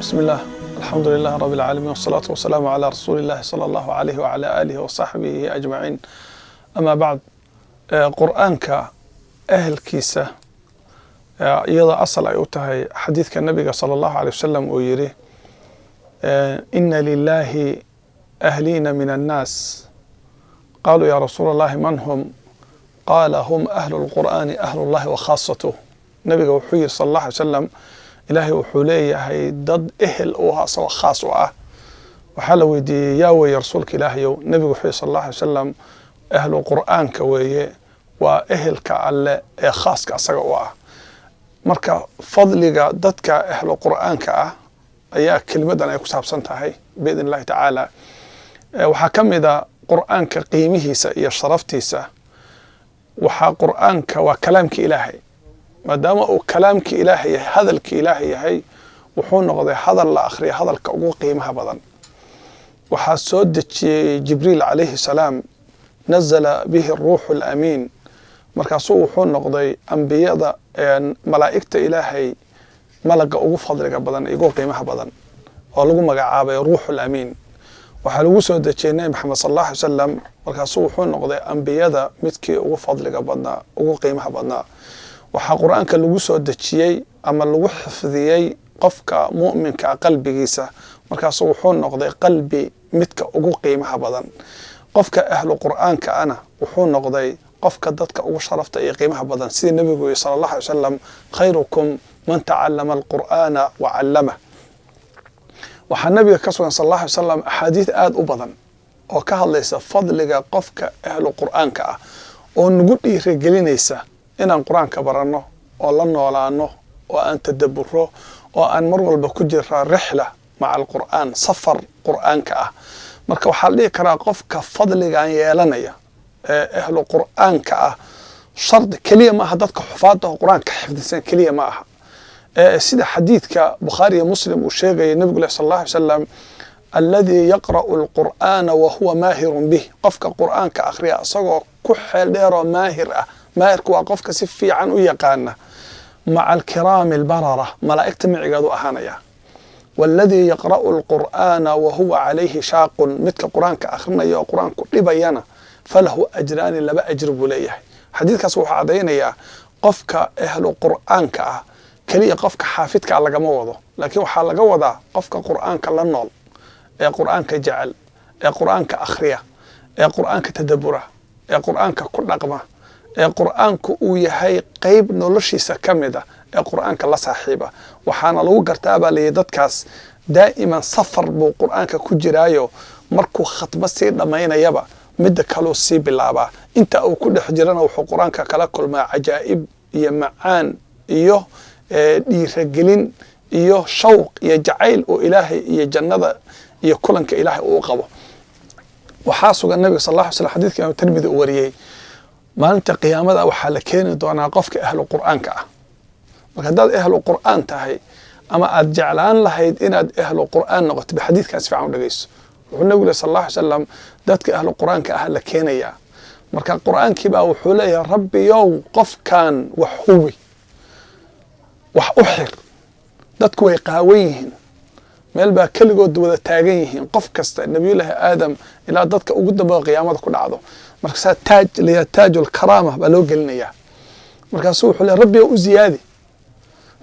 بسم الله، الحمد لله رب العالمين، والصلاة والسلام على رسول الله صلى الله عليه وعلى آله وصحبه أجمعين، أما بعد. Qur-aanka ahelkiisa iyadoo asal ay u tahay xadiidka nabiga sala Allahu alay wasalam uu yidhi: "Ina lilahi ahliina min annaas." Qaaluu: "Ya rasuula Allahi, man hum?" Qaala: "Hum ahlu lqur'aani, ahlu llahi wa khaasatuh." Nabiga wuxuu yidhi sala Allah alay wasalam: Ilaahay wuxuu leeyahay dad ehel u ah, asagoo khaas u ah. Waxaa la weydiiyey: "Yaa weeye, rasuulka Ilaahayow?" Nabigu wuxuu yihi sal Allah alay wasalam: "Ahlu qur'aanka weeye, waa ehelka Alle ee khaaska asaga u ah." Marka fadliga dadka ahlu qur'aanka ah ayaa kelimadan ay ku saabsan tahay, biidn Illahi tacaala. Waxaa ka mid a qur'aanka qiimihiisa iyo sharaftiisa, waxaa qur'aanka waa kalaamki Ilaahay. Maadaama uu kalaamki Ilaahay yahay, hadalki Ilaahay yahay, wuxuu noqday hadal la akhriya hadalka ugu qiimaha badan. Waxaa soo dejiyey Jibriil calayhi salaam, nazala bihi ruuxu alamiin. Markaasuu wuxuu noqday ambiyada, malaa'igta Ilaahay, malaga ugu fadliga badan, ugu qiimaha badan, oo lagu magacaabay ruuxu lamiin. Waxaa lagu soo dejiyey Nebi Maxamed sal Allah alay salam. Markaasuu wuxuu noqday ambiyada midkii ugu fadliga badnaa, ugu qiimaha badnaa. Waxaa qur-aanka lagu soo dejiyey ama lagu xifdiyey qofka mu'minka qalbigiisa. Markaasuu wuxuu noqday qalbi midka ugu qiimaha badan. Qofka ahlu qur'aanka ana wuxuu noqday qofka dadka ugu sharafta iyo qiimaha badan, sidii nabigu yihi sala Allah alay wasalam: "Khayrukum man tacallama alqur'aana wa callamah." Waxaa nabiga ka sugan sal Allah alay wasalam axaadiid aada u badan oo ka hadlaysa fadliga qofka ahlu qur'aanka ah, oo nagu dhiirigelinaysa inaan qur-aanka baranno oo la noolaano oo aan tadaburo oo aan mar walba ku jiraa rixla maca alqur'aan, safar qur'aanka ah. Marka waxaa la dhihi karaa qofka fadligan yeelanaya ee ahlu qur'aanka ah shardi keliya ma aha dadka xufaadda oo qur-aanka xifdisan keliya ma aha. Sida xadiidka Bukhaari iyo Muslim uu sheegaya, nabigu leh sal Allah alay salam: "Alladii yaqra'u alqur'aana wa huwa maahirun bih." Qofka qur'aanka akhriya isagoo ku xeel dheeroo maahir ah, maahirku waa qofka si fiican u yaqaana, maca alkiraami albarara, malaa'igta micigeedu ahaanaya. "Waaladii yaqra'u alqur'aana wa huwa calayhi shaaqun," midka qur-aanka akhrinaya oo qur-aanku dhibayana, "falahu ajraani," laba ajri buu leeyahay. Xadiidkaas wuxuu caddaynayaa qofka ahlu qur'aanka ah keliya qofka xaafidka lagama wado, laakiin waxaa laga wadaa qofka qur'aanka la nool, ee qur'aanka jecel, ee qur'aanka akhriya, ee qur'aanka tadabura, ee qur'aanka ku dhaqma, ee qur'aanku uu yahay qeyb noloshiisa ka mid a, ee qur'aanka la saaxiiba. Waxaana lagu gartaa baa layihi dadkaas daa'iman safar buu qur'aanka ku jiraayo, markuu khatmo sii dhammaynayaba midda kaluu sii bilaabaa. Inta uu ku dhex jirana wuxuu qur-aanka kala kulmaa cajaa'ib iyo macaan iyo dhiiragelin iyo shawq iyo jacayl oo Ilaahay iyo jannada iyo kulanka Ilaahay uu qabo. Waxaa sugan nabiga sal alla ly slam, xadidka Imaam Tirmidi uu wariyey, maalinta qiyaamada waxaa la keeni doonaa qofka ahlu qur'aanka ah. Marka haddaad ahlu qur'aan tahay ama aad jeclaan lahayd inaad ahlu qur'aan noqoto, ba xadiidkan si fiican u dhegeyso. Wuxuu nabigu leh sal Allah alay salam: dadka ahlu qur'aanka ah la keenayaa. Marka qur'aankii baa wuxuu leeyahay: "Rabbiyow, qofkan wax hubi, wax u xir. Dadku way qaawan yihiin, meel baa keligood wada taagan yihiin, qof kasta, Nabiyullaahi Aadam ilaa dadka ugu dambeo qiyaamada ku dhacdo." Markaasaa taaj layaa, taajulkaraama baa loo gelinayaa. Markaasuu wuxuu leey: "Rabbiyow, u ziyaadi."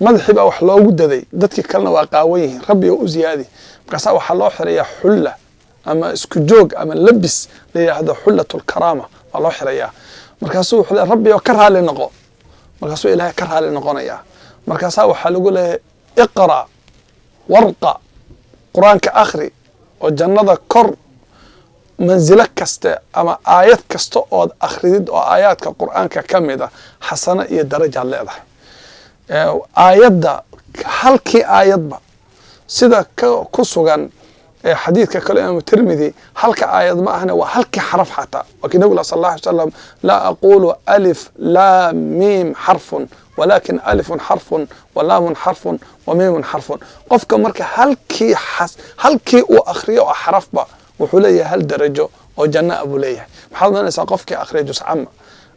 Madaxii baa wax loogu daday, dadkii kalena waa qaawan yihiin. "Rabbiyow, u ziyaadi." Markaasaa waxaa loo xirayaa xulla ama isku joog ama labis la yidhaahdo xullatulkaraama baa loo xirayaa. Markaasuu wuxuu leey: "Rabbiyow, ka raali noqo." Markaasuu Ilaahay ka raali noqonayaa. Markaasaa waxaa lagu leeyahay: "Iqra'." Warqa Qur-aanka akhri oo jannada kor mansilo kaste ama aayad kasta ood akhridid oo aayaadka Qur-aanka ka mid a, xasano iyo darajaad leedahay. Aayadda halkii aayadba, sida ku sugan xadiidka kale Imaamu Tirmidi, halka aayad ma ahna, waa halkii xaraf xataa. Waa kii nabigu sal Allah alay slam: "Laa aqulu alif laam miim xarfun, walakin alifun xarfun wa laamun xarfun wa miimun xarfun." Qofka marka halkii uu akhriyo oo xarafba wuxuu leeyahay hal darajo oo janno a buu leeyahay. Maxaad odanaysaa qofkii akhriya jus cama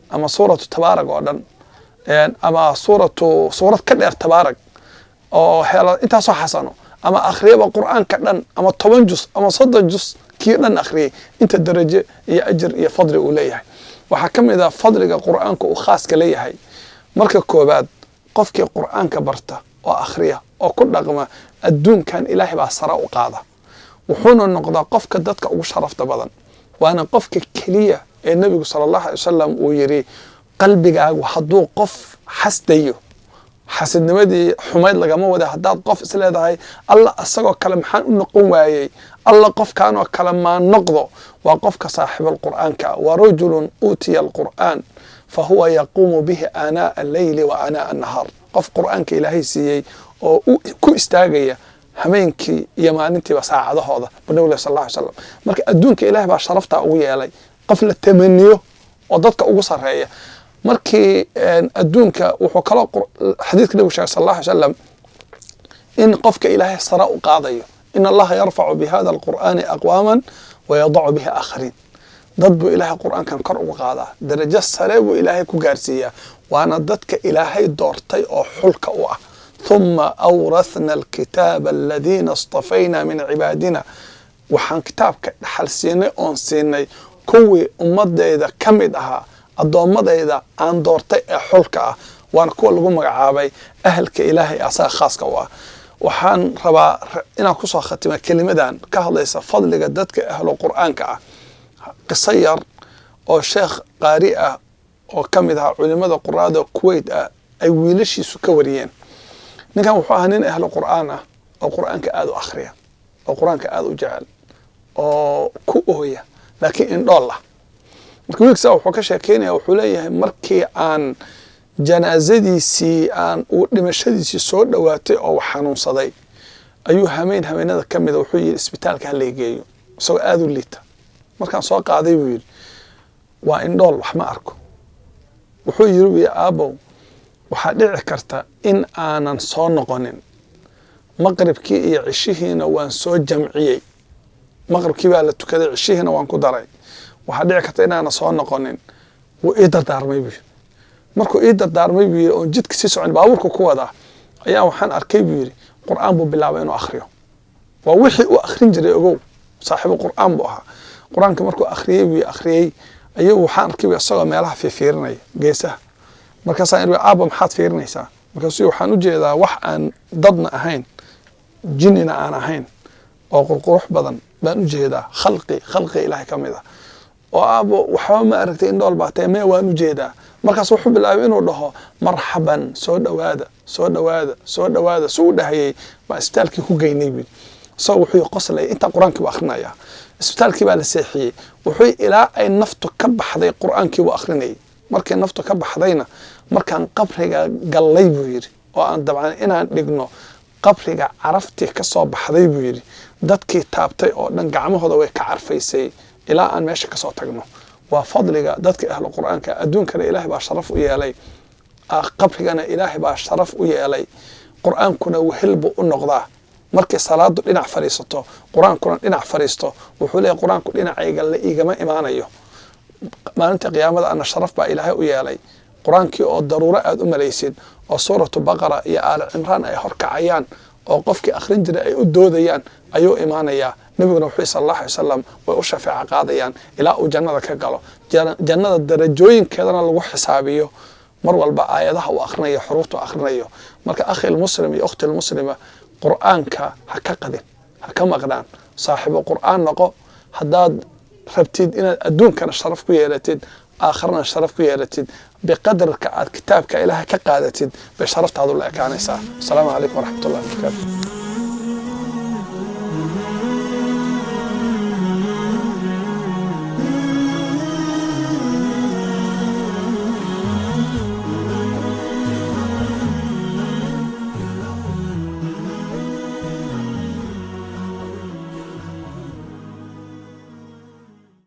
ama Suuratu Tabaarag oo dhan ama suurad ka dheer Tabaarag oo helo intaasoo xasano, ama akhriyaba Qur-aanka dhan ama 10 jus ama 30 jus kii dhan akhriyay, inta darajo iyo ajir iyo fadli uu leeyahay? Waxaa ka mid ah fadliga Qur-aanka uu khaaska leeyahay, marka koobaad, qofkii Qur-aanka barta oo akhriya oo ku dhaqma, adduunkan Ilaahay baa sare u qaada, wuxuuna noqdaa qofka dadka ugu sharafta badan. Waana qofka keliya ee Nebigu sala Allahu alay wasalam uu yiri: qalbigaagu hadduu qof xasdayo, xasidnimadii xumayd lagama wada, haddaad qof isleedahay: "Alla, isagoo kale maxaan u noqon waayey? Alla, qofkanoo kale maa noqdo?" waa qofka saaxiibulqur'aanka. Wa rajulun uutiya alqur'aan fahuwa yaquumu bihi aanaa alleyli wa aanaa annahaar. Qof Qur'aanka Ilaahay siiyey oo ku istaagaya hameenkii iyo maalintiiba saacadahooda, buu nabig sal alla ly slam. Marka adduunka Ilahay baa sharaftaa ugu yeelay, qof la tamaniyo oo dadka ugu sarreeya. Markii adduunka wuxuu kaloo xadiidka nabigu sheegay sal alla alay slam in qofka Ilaahay sare u qaadayo: "In Allaha yarfacu bihada alqur'aani aqwaaman wayadacu bihi aakhariin." Dad buu Ilaahay Qur'aankan kor ugu qaadaa, darajo sare buu Ilaahay ku gaarsiiyaa, waana dadka Ilaahay doortay oo xulka u ah. "Thuma awrathna alkitaaba aladiina istafayna min cibaadina." Waxaan kitaabka dhaxal siinay oon siinay kuwii ummadeyda ka mid ahaa, addoommadayda aan doortay ee xulka ah, waana kuwa lagu magacaabay ahalka Ilaahay asaga khaaska u ah. Waxaan rabaa inaan kusoo khatima kelimadan ka hadlaysa fadliga dadka ahlu Qur'aanka ah qiso yar oo sheekh qaari ah oo ka mid ahaa culimada quraada Kuwait ah ay wiilashiisu ka wariyeen. Ninkan wuxuu ahaa nin ahlu Qur'aan ah oo Qur'aanka aada u akhriya oo Qur-aanka aada u jecel oo ku ooya, laakiin indhool ah. Marka wiilkiisa wuxuu ka sheekeynaya, wuxuu leeyahay: markii aan janaasadiisii aan uu dhimashadiisii soo dhowaatay oo wax xanuunsaday, ayuu hameen hameenada ka mida wuxuu yidhi: "Isbitaalka hala geeyo," isagoo aada u liita. "Markaan soo qaaday," buu yidhi, waa indhool, wax ma arko, wuxuu yiri buu: "Aabow, waxaa dhici karta in aanan soo noqonin. Maqribkii iyo cishihiina waan soo jamciyey, maqribkii baa la tukaday, cishihiina waan ku daray. Waxaa dhici karta inaanan soo noqonin." Wuu ii dardaarmay, buu yidhi. "Markuu ii dardaarmay," buu yidhi, "oon jidka sii socon, baabuurka ku wadaa, ayaa waxaan arkay," buu yidhi, "Qur'aan buu bilaabay inuu akhriyo." Waa wixii uu akhrin jiray, ogow, saaxiibu Qur'aan buu ahaa. "Qur-aanka markuu akhriyey," buu akhriyey, ayagu "waxaan arkay," buu, "isagoo meelaha fiifiirinaya geesaha. Markaasaan iri: 'Aabba, maxaad fiirinaysaa?' Markaasuu: 'Waxaan u jeedaa wax aan dadna ahayn, jinnina aan ahayn, oo qurqurux badan baan u jeedaa, khalqi Ilaahay ka mid ah.' Oo aabo, waxba ma aragtay, indhool baa tahay." "Maya, waan u jeedaa." Markaas wuxuu bilaabay inuu dhaho: 'Marxaban, soo dhowaada, soo dhowaada, soo dhowaada.' Suu u dhahayay baa isbitaalkii ku geynay," buu. Isagoo wuxuu qoslaya intaa Qur-aankii buu akhrinayaa. Isbitaalkii baa la seexiyey. Wuxuu ilaa ay naftu ka baxday Qur-aankii buu akhrinayay. "Markay naftu ka baxdayna, markaan qabriga gallay," buu yidhi, "oo aan dabcan inaan dhigno qabriga, caraftii ka soo baxday," buu yidhi, "dadkii taabtay oo dhan gacmahooda way ka carfaysay ilaa aan meesha kasoo tagno." Waa fadliga dadka ahlu Qur-aanka. Adduunkana Ilaahay baa sharaf u yeelay, qabrigana Ilaahay baa sharaf u yeelay. Qur-aankuna wehel buu u noqdaa. Markay salaadu dhinac fadhiisato, Qur-aankuna dhinac fadhiisto, wuxuu leeyahy Qur-aanku: "Dhinacayga la iigama imaanayo maalinta qiyaamada." Ana sharaf baa Ilaahay u yeelay. Qur-aankii oo daruuro aada u malaysid, oo Suuratu Baqara iyo Aali Cimraan ay horkacayaan, oo qofkii akhrin jiray ay u doodayaan, ayuu imaanayaa. Nabiguna wuxuu sal Allah alay wasalam way u shafeeca qaadayaan ilaa uu jannada ka galo. Jannada darajooyinkeedana lagu xisaabiyo mar walba aayadaha uu akhrinayo, xuruufta uu akhrinayo. Marka akhi lmuslim iyo ukhti lmuslima, Qur'aanka ha ka qadin, ha ka maqnaan, saaxiibo Qur'aan noqo haddaad rabtid inaad adduunkana sharaf ku yeelatid, aakharana sharaf ku yeelatid. Biqadarka aad kitaabka Ilaahay ka qaadatid bay sharaftaadu la ekaanaysaa. Asalaamu calaykum waraxmat ullahi wabarakaatu.